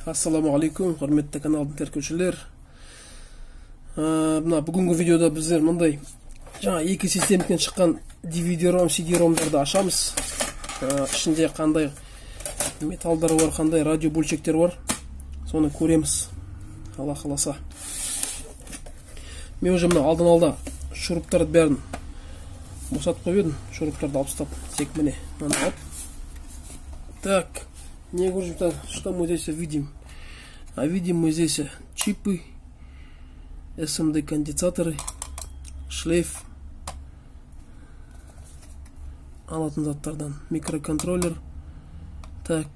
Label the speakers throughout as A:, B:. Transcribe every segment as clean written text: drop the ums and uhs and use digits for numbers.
A: Ассаламу алейкум, құрметті каналдың тіркеушілер. Мына бүгінгі видеода біздер мындай жаңа екі системадан шыққан DVD-ROM, CD-ROM-дарды ашамыз. Ішінде қандай металдар бар, қандай радио бөлшектер бар, соны көреміз. Алла қаласа. Мен уже мына алдын алда шуруптарды бәрін босатып қойып едім. Шуруптарды алып тастап, тек міне мынаны алып. Так, не говорим, что мы здесь видим? А видим мы здесь чипы, SMD конденсаторы, шлейф, алатын заттардан микроконтроллер. Так,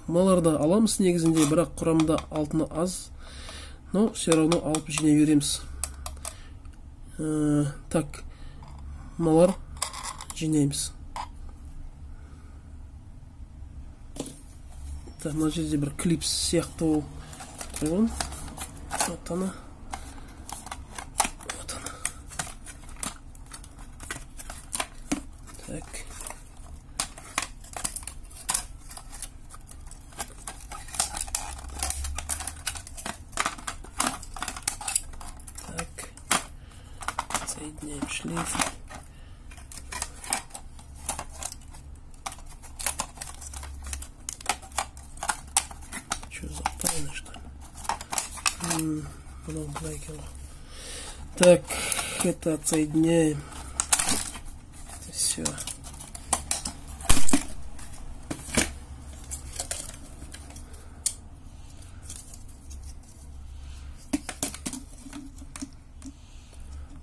A: мыналарды аламыз негізінде, бірақ құрамында алтыны аз, но все равно алып жинай береміз. Так, мыналар жинаймыз. Так, мына жерде бір клипс сияқты ол қойған. Вот она. Вот она. Так. Так. Соединяем шлейф. Что, запаяно, что ли? Так, это отсоединяем. Это все.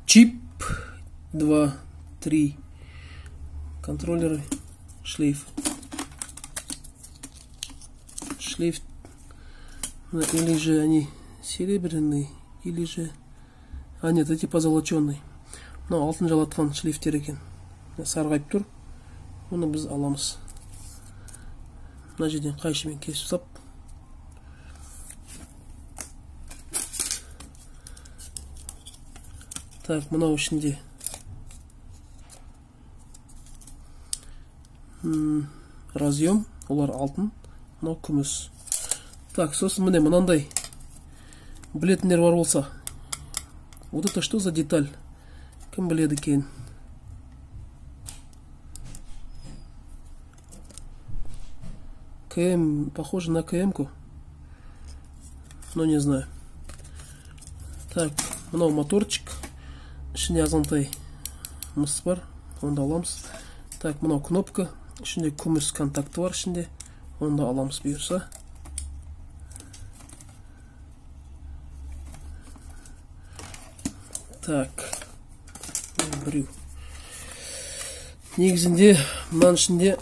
A: Чип 2, 3, контроллеры, шлейф. Шлейф, или же они серебряные, или же... А нет, эти позолоченные. Но алтын жалатқан шлейфтер екен. Сарғайып тұр. Оны біз аламыз. Мына жерден қайшымен кесіп сап. Так, мынау ішінде разъем, олар алтын, мынау күміс. Так, сосын міне мынандай білетіндер бар болса. Вот это что за деталь? Кім біледі екен? КМ, похоже на КМ-ку. Но не знаю. Так, мынау моторчик. Ішінде азғантай мыс бар, оны да аламыз. Так, мынау кнопка, ішінде күміс контакты бар ішінде, оны да аламыз бұйырса. Так, біреу. Негізінде мынаның ішінде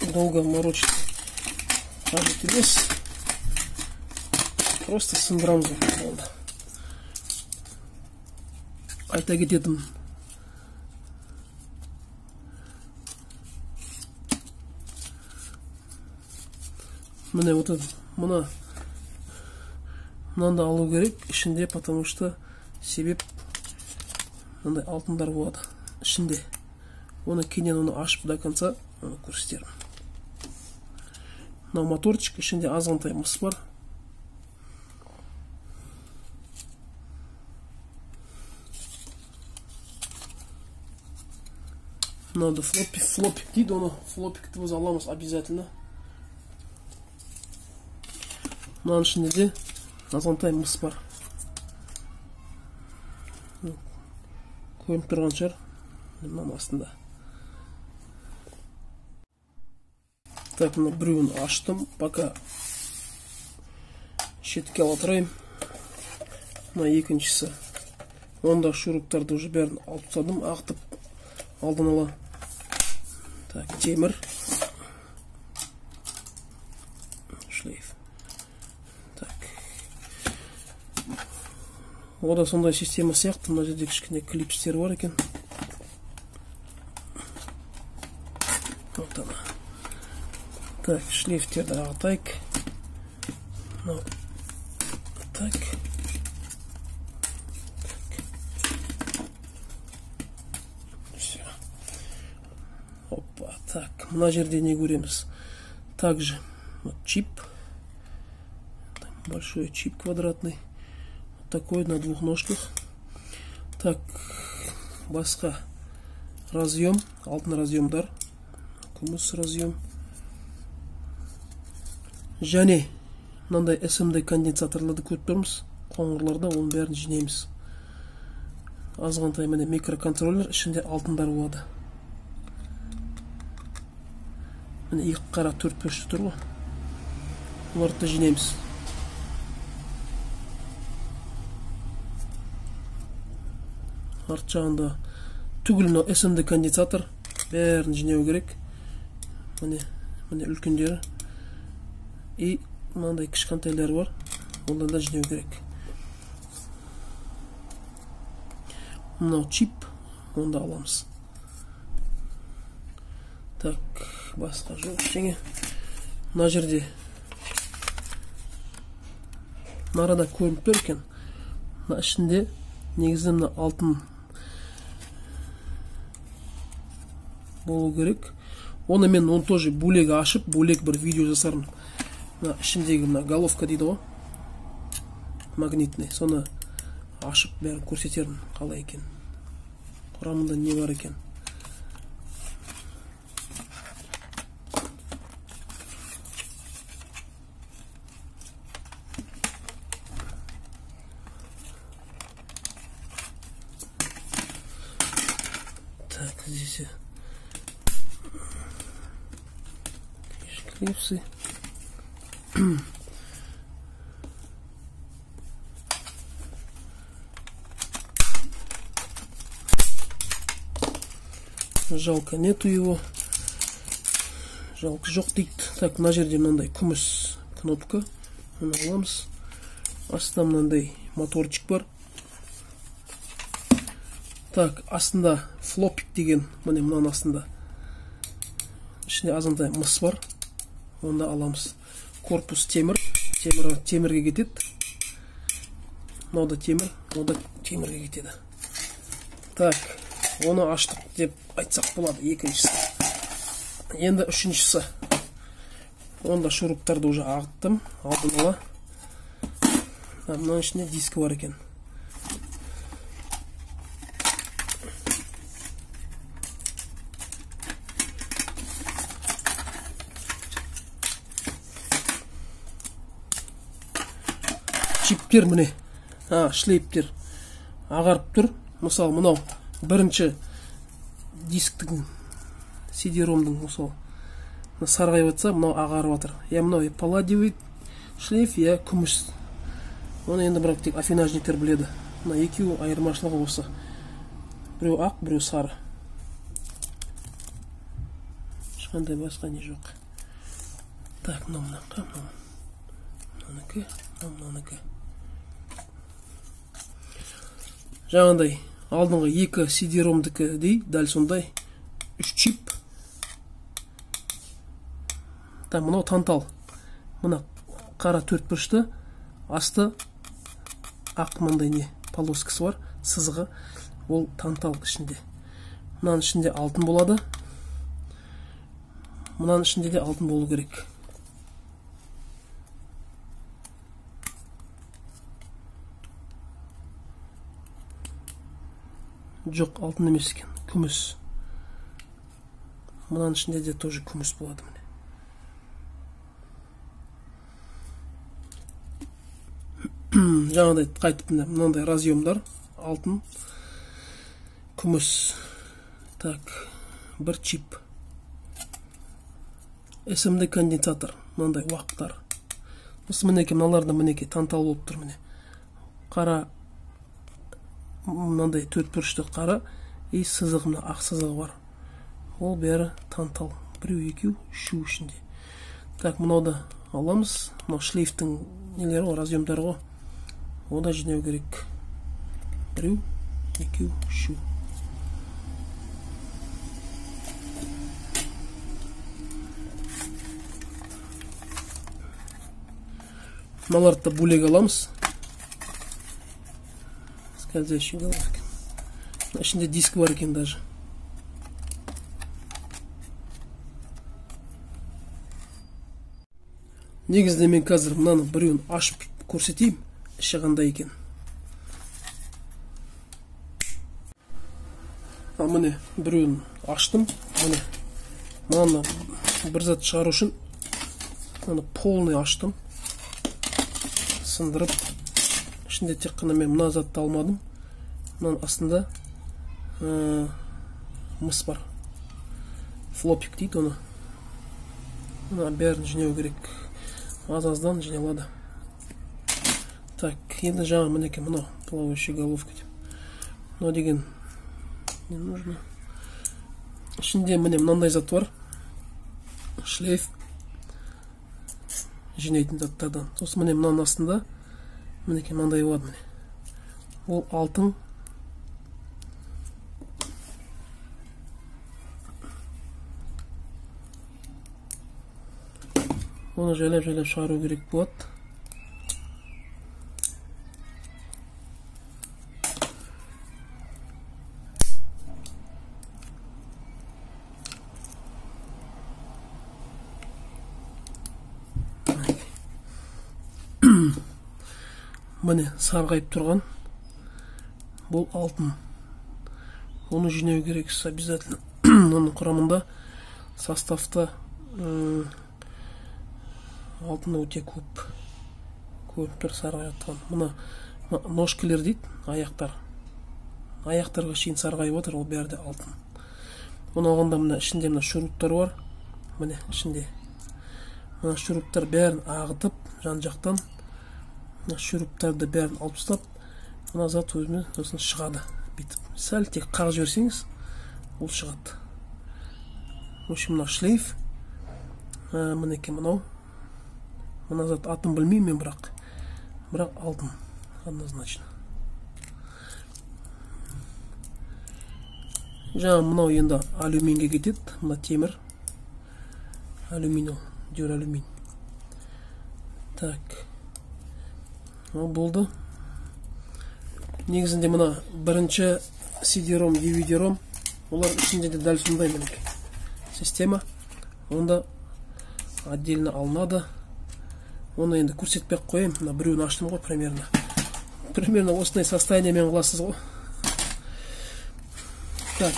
A: долго морочиться қажет емес, просто сындырамыз болды. Айта кететін міне вот это, мына мынаны алу керек ішінде, потому что себеп мынандай алтындар болады ішінде. Оны кейіннен оны ашып до конца көрсетермін. Мынау моторчик, ішінде азғантай мыс бар. Мынауды флопик, флопик дейді оны. Флопикті біз аламыз обязательно. Мынаның ішінде де азғантай мыс бар. Көрініп тұрған шығар мынаның астында. Так, мына біреуін аштым, пока шетке ала тұрайын. Мына екіншісі. Онда шуруптарды уже бәрін алып тастадым, ағытып алдын ала. Так, темір. Шлейф. Так. О да сондай система сияқты, мына жерде кішкене клипстер бар екен. Вот она. Так, шлейфтерді ағытайық. Мынау. Так. Так. Так, мына жерде не көреміз? Также вот чип. Большой чип квадратный. Вот такой на двух ножках. Так, басқа разъем, алтын разъемдар, күміс разъем. Және мынандай SMD конденсаторларды көріп тұрмыз. Қоңырларда оның бәрін жинаймыз. Азғантай міне микроконтроллер, ішінде алтындар болады. Міне екі қара төрт бұрышты тұр ғой. Оларды да жинаймыз. Арт жағында түгіл мынау SMD конденсатор, бәрін жинау керек. Міне, міне үлкендері. И мынандай кішкентайлары бар, ондан да жинау керек. Мынау чип, оны да аламыз. Так, басқа жоқ ештеңе. Мына жерде мына арада көрініп тұр екен. Мына ішінде негізі мына алтын болу керек. Оны мен оны тоже бөлек ашып, бөлек бір видео жасармын. Мына ішіндегі мына головка дейді ғой, магнитный, соны ашып бәрін көрсетермін қалай екен, құрамында не бар екен. Так, здесь клипсы. Жалко нету его. Жалко жоқ дейді. Так, мына жерде мынандай күміс кнопка. Оны аламыз. Астында мынандай моторчик бар. Так, астында флопик деген, міне мынаның астында. Ішінде азындай мыс бар. Оны да аламыз. Корпус темір, темірге кетеді. Мынау да темір, ол да темірге кетеді. Так, оны аштық деп айтсақ болады, екіншісі. Енді үшіншісі. Онда шуруптарды уже ағыттым алдын ала. Мынаның ішінде дискі бар екен. Чиптер міне, шлейптер ағарып тұр. Мысалы, мынау бірінші дисктің, CD-ROM-дың, мысалы, сарғайып жатса, мынау ағарып жатыр. Я мынау палладиевый шлейф, я күміс. Оны енді бірақ тек афинажниктер біледі. Мына екеуі айырмашылығы осы. Біреу ақ, біреу сары. Ешқандай басқа не жоқ. Так, мынау мынақа, мынау мынанікі, мынау мынанікі. Жаңағындай алдыңғы екі CD-ROM-дікідей дәл сондай үш чип. Там мынау тантал. Мына қара төрт бұрышты, асты ақ мынандай не полоскасы бар, сызығы. Ол тантал ішінде. Мынаның ішінде алтын болады. Мынаның ішінде де алтын болу керек. Жоқ, алтын емес екен, күміс. Мынаның ішінде де тоже күміс болады міне. Жаңағыдай қайтып міне мынандай разъемдар, алтын, күміс. Так, бір чип. SMD конденсатор, мынандай уақтар. Осы мінекей мыналар да мінекей тантал болып тұр міне. Қара мынандай төрт бұрышты қара и сызығы, мына ақ сызығы бар. Ол бәрі тантал. Біреу, екеу, үшеу ішінде. Так, мынау да аламыз. Мынау шлейфтің нелері ғой, разъемдары ғой. Оны да жинау керек. Біреу, екеу, үшеу. Мыналарды да бөлек аламыз. Скользящий головки. Ішінде диск бар екен даже. Негізінде мен қазір мынаны біреуін ашып көрсетейін, іші қандай екен. Ал міне біреуін аштым. Міне мынаны бір зат шығару үшін мынаны полный аштым. Сындырып, ішінде тек қана мен мына затты алмадым. Мынаның астында мыс бар. Флопик дейді оны. Мына бәрін жинау керек. Аз-аздан жиналады. Так, енді жаңа мінекей мынау плавающая головка деп. Мынау деген не нужно. Ішінде міне мынандай зат бар. Шлейф жинайтын заттардан. Сосын міне мынаның астында мінекей мынандай болады міне. Ол алтын. Оны жайлап-жайлап шығару керек болады. Міне сарғайып тұрған бұл алтын. Оны жинау керек обязательно. Оның құрамында составта алтын өте көп. Көріп тұр сарғайып жатқан. Мына ножкілер дейді, аяқтар. Аяқтарға шейін сарғайып отыр, ол бәрі де алтын. Оны алғанда мына ішінде мына шуруптар бар. Міне ішінде. Мына шуруптар бәрін ағытып, жан-жақтан мына шуруптарды бәрін алып тастап, мына зат өзімен сосын шығады. Бүйтіп сәл тек қағып жіберсеңіз, ол шығады. В общем, мына шлейф, мінекей мынау. Мына зат атын білмеймін мен, бірақ алтын однозначно. Жаңа мынау енді алюминге кетеді, мына темір. Алюмин ол, дюралюмин. Так. Ол болды. Негізінде мына бірінші CD-ROM, DVD-ROM, олар ішінде де дәл сондай мінекей система. Онда отдельно алынады. Оны енді көрсетпей ақ қояйын. Мына біреуін аштым ғой примерно. Примерно осындай состояниемен қыласыз ғой. Так,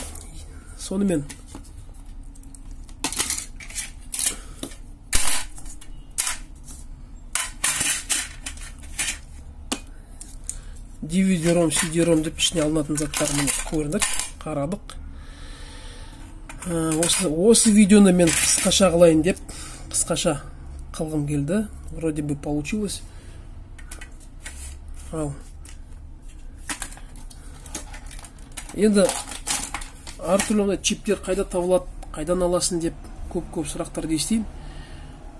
A: сонымен DVD-ROM, CD-ROM деп ішіне алынатын заттар міне көрдік, қарадық. Осы видеоны мен қысқаша қылайын деп, қысқаша қылғым келді. Вроде бы получилось. Ал. Енді әртүрлі мына чиптер қайда табылады, қайдан аласың деп көп-көп сұрақтарды естимін.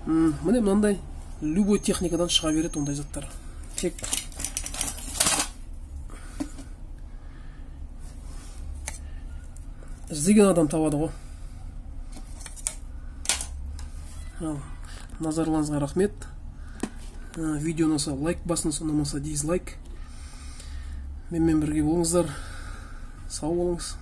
A: Міне мынандай любой техникадан шыға береді ондай заттар. Тек іздеген адам табады ғой. Ал, назарларыңызға рахмет. Видео ұнаса лайк басыңыз, ұнамаса дизлайк. Менімен бірге болыңыздар. Сау болыңыз.